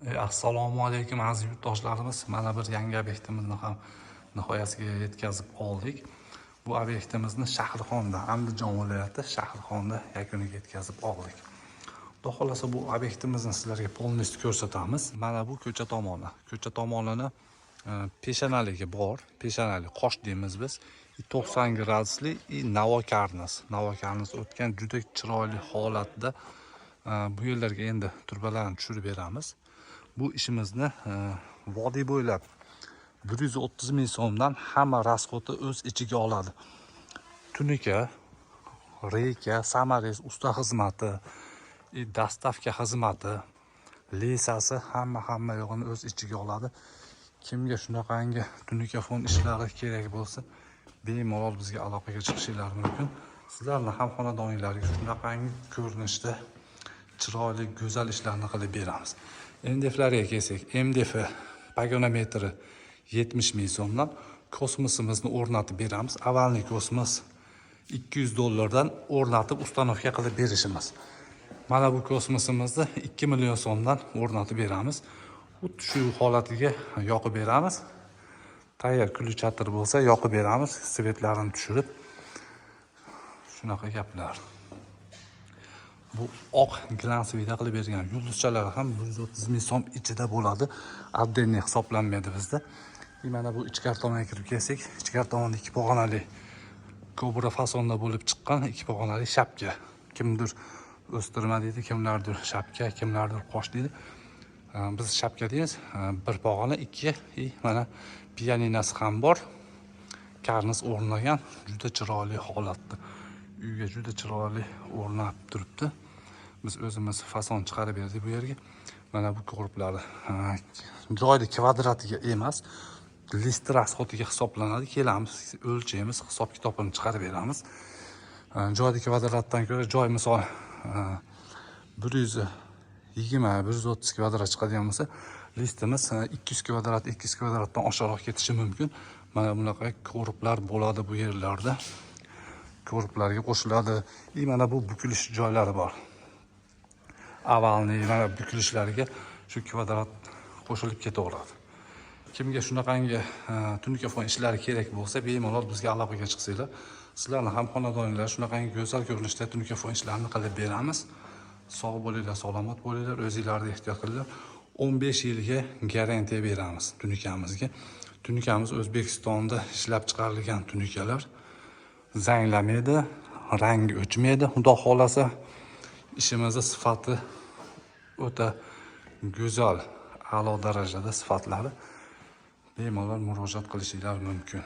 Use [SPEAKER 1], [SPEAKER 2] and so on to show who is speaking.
[SPEAKER 1] Assalomu alaykum, aziz yurtdoshlarimiz. Mana bir yangi obyektimizni ham nihoyasiga yetkazib oldik. Bu obyektimizni Shahrixonda, Andijon viloyati Shahrixonda yakuniga yetkazib oldik. Xudo xohlasa, bu obyektimizni sizlarga полностью ko'rsatamiz. Mana bu ko'cha tomoni. Ko'cha tomonini peshonaligi bor. Peshonali qosh deymiz biz. 90 gradusli и navo karniz. Navo karniz o'tgan, juda chiroyli holatda. Bu yerlarga endi trubalarni tushirib beramiz. Bu ishimizni vodiy bo'ylab 130 ming so'mdan, hamma расход i o'z ichiga oladi. Tunuka, рейка, саморез, usta xizmati, и доставка xizmati, леса si, hamma yo'g'ini o'z ichiga oladi. Kimga shunaqangi tunuka fon ishlari kerak bo'lsa, bemalol bizga aloqaga chiqishingiz mumkin. Sizlarni ham xonadoninglarga shunaqangi ko'rinishda chiroyli, go'zal ishlarni qilib beramiz. MDFlarga kelsak, MDF pog'onametri 70 ming so'mdan. Kosmosimizni o'rnatib beramiz. Овальный kosmos 200 dollardan o'rnatib, установка qilib berishimiz. Mana bu kosmosimizni 2 million so'mdan o'rnatib beramiz. Xuddi shu holatiga yoqib beramiz. Tayyor ключ bo'lsa, yoqib beramiz, свет larini tushirib. Shunaqa gaplar. Bu oq глянцевый da qilib bergan yulduzchalari ham 130 ming so'm ichida bo'ladi. Отдельный hisoblanmaydi bizda. И mana bu ichkari tomonga kirib kelsak, ichkari tomonda ikki pog'onali kobra fasonda bo'lib chiqqan ikki pog'onali shapka. Kimdir o'stirma deydi, kimlardir shapka, kimlardir qosh deydi. Biz shapka deymiz. Bir pog'ona, ikki, и mana pianinasi ham bor. Karniz o'rnagan, juda chiroyli holatda. Uyga juda chiroyli o'rnab turibdi. Biz o'zimiz fason chiqarib berdik bu yerga. Mana bu короб lari joyni kvadratiga emas, list расход iga hisoblanadi. Kelamiz, o'lchaymiz, hisob kitobini chiqarib beramiz. Joyni kvadratdan ko'ra, joy misol 120, 130 kvadrat chiqadigan bo'lsa, listimiz 200 kvadrat, 200 kvadratdan oshiqroq ketishi mumkin. Mana bunaqa короб lar bo'ladi bu yerlarda. Короб larga qo'shiladi. И mana bu bukilish joylari bor. Овальный mana bukilishlariga shu kvadrat qo'shilib ketaveradi. Kimga shunaqangi tunuka fon ishlari kerak bo'lsa, bemalol bizga aloqaga chiqsanglar, sizlarni ham xonadoninglar shunaqangi go'zal ko'rinishda tunuka fon ishlarini qilib beramiz. Sog' bo'linglar, salomat bo'linglar, o'zinglarni ehtiyot qilinglar. 15 yilga garantiya beramiz tunukamizga. Tunukamiz O'zbekistonda ishlab chiqarilgan tunukalar, zanglamaydi, rangi o'chmaydi. Xudo xohlasa, ishimizni sifati o'ta go'zal, a'lo darajada sifatlari. Bemalol murojaat qilishinglar mumkin.